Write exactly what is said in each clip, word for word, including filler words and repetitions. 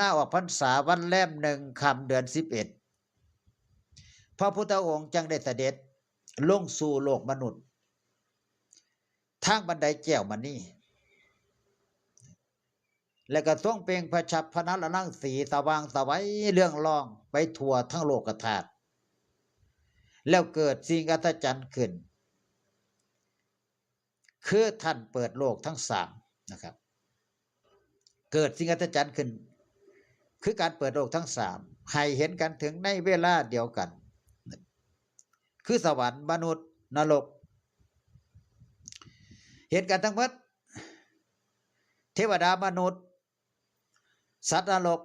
หน้าออกพรรษาวันแรมหนึ่งค่ำเดือนสิบเอ็ด พระพุทธองค์จังได้เสด็จลงสู่โลกมนุษย์ ทางบันไดแก้วมณี และก็ทรงเปล่งพระฉับพนรรังสีสว่างไสวเรืองรองไปทั่วทั้งโลกธาตุ แล้วเกิดสิ่งอัศจรรย์ขึ้น คือท่านเปิดโลกทั้งสามนะครับ เกิดสิ่งอัศจรรย์ขึ้น คือการเปิดโลกทั้งสามให้เห็นกันถึงในเวลาเดียวกัน คือสวรรค์ มนุษย์ นรก เห็นกันทั้งหมด เทวดา มนุษย์ สัตว์นรก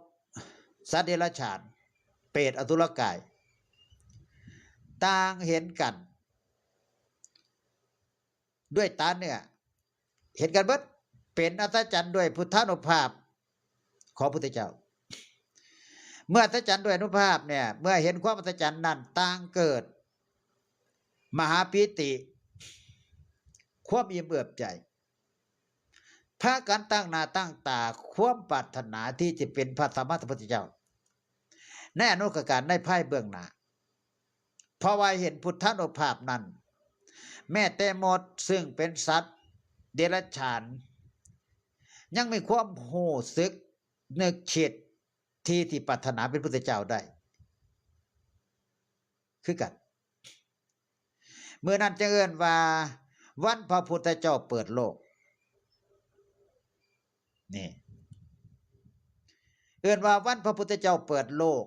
สัตว์เดรัจฉาน เปรต อสุรกาย ต่างเห็นกัน ด้วยตาเนื้อ เห็นกันเบิด เป็นอัศจรรย์ด้วยพุทธานุภาพของพุทธเจ้า เมื่ออัศจรรย์ด้วยอานุภาพเนี่ย เมื่อเห็นความอัศจรรย์นั้น ต่างเกิด มหาปีติ ความอิ่มเอิบใจ พากันตั้งหน้าตั้งตา ความปรารถนาที่จะเป็นพระสัมมาสัมพุทธเจ้า ในอนาคตการในภายเบื้องหน้า เพราะว่าเห็นพุทธานุภาพนั้น แม้แต่มดซึ่งเป็นสัตว์เดรัจฉาน ยังมีความรู้สึกนึกคิดที่ที่ปรารถนาเป็นพุทธเจ้าได้ คือกัน เมื่อนั้นจึงเอิ้นว่า วันพระพุทธเจ้าเปิดโลก นี่ เอิ้นว่าวันพระพุทธเจ้าเปิดโลก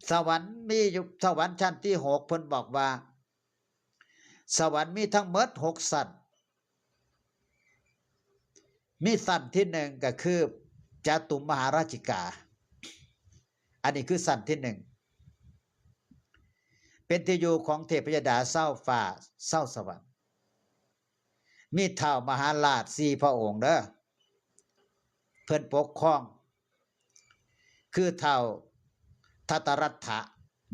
สวรรค์มีอยู่ สวรรค์ชั้นที่หก เพิ่นบอกว่า สวรรค์มีทั้งหมดหกชั้น มีชั้นที่หนึ่งก็คือจตุมหาราชิกา อันนี้คือชั้นที่หนึ่ง เป็นที่อยู่ของเทพยดาเศร้าฟ้าเศร้าสวรรค์ มีท้าวมหาราชสี่พระองค์เด้อ เพิ่นปกครอง คือท้าวทัตตรัตถะ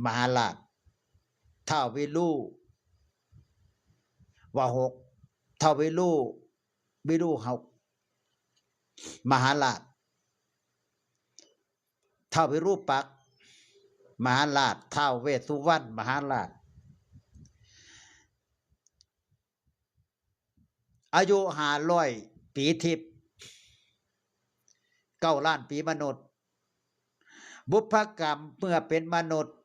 มหาราช ท้าววิรูวหก ท้าววิรู วิรูหกมหาราช ท้าววิรูปักษ์มหาราช ท้าวเวสสุวรรณมหาราช อายุห้าร้อยปีทิพย์ เก้าล้านปีมนุษย์ บุพกรรมเมื่อเป็นมนุษย์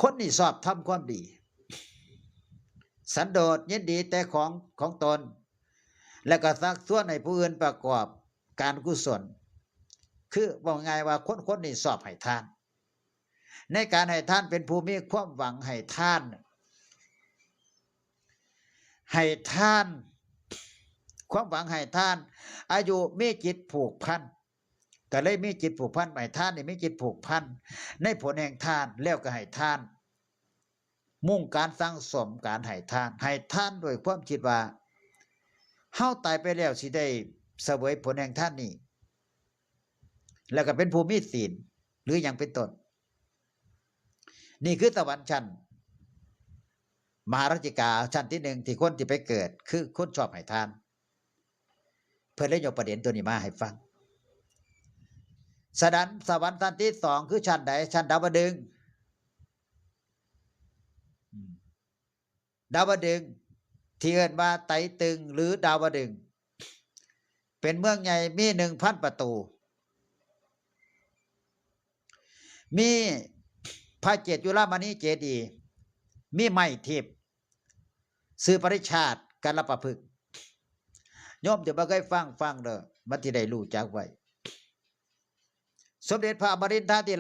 คนนี่ชอบทำความดี สันโดษยินดีแต่ของของตน และก็ชักชวนให้ผู้อื่นประกอบการกุศล คือบอกง่ายว่าคนคนนี้ชอบให้ทาน ในการให้ทานเป็นผู้มีความหวังให้ทาน ให้ทาน ความหวังให้ทาน อายุมีจิตผูกพัน ก็เลยมีจิตผูกพัน ให้ทานนี่มีจิตผูกพัน ในผลแห่งทาน แล้วก็ให้ทาน มุ่งการสั่งสมการให้ทาน ให้ทานด้วยความคิดว่า เฮาตายไปแล้วสิได้เสวยผลแห่งทานนี้ แล้วก็เป็นผู้มีศีล หรืออย่างเป็นต้น นี่คือสวรรค์ชั้น มหาราชิกาชั้นที่หนึ่งที่คนที่ไปเกิด คือคนชอบให้ทาน เพิ่นเลยยกประเด็นตัวนี้มาให้ฟัง สดันสวรรค์ชั้นที่สองคือชั้นใด ชั้นดาวดึงส์ อืม ดาวดึงส์ ที่เอิ้นว่าไตรตึงหรือดาวดึงส์ เป็นเมืองใหญ่ มีหนึ่งพันประตู มีพระเจตุรามณีเจดีย์ มีไม้ทิพย์ ชื่อปริชาติกัลปะพฤกษ์ โยมที่บ่เคยฟัง ฟังเด้อ มันสิได้รู้จักไว้ สมเด็จพระอมรินทราธิราช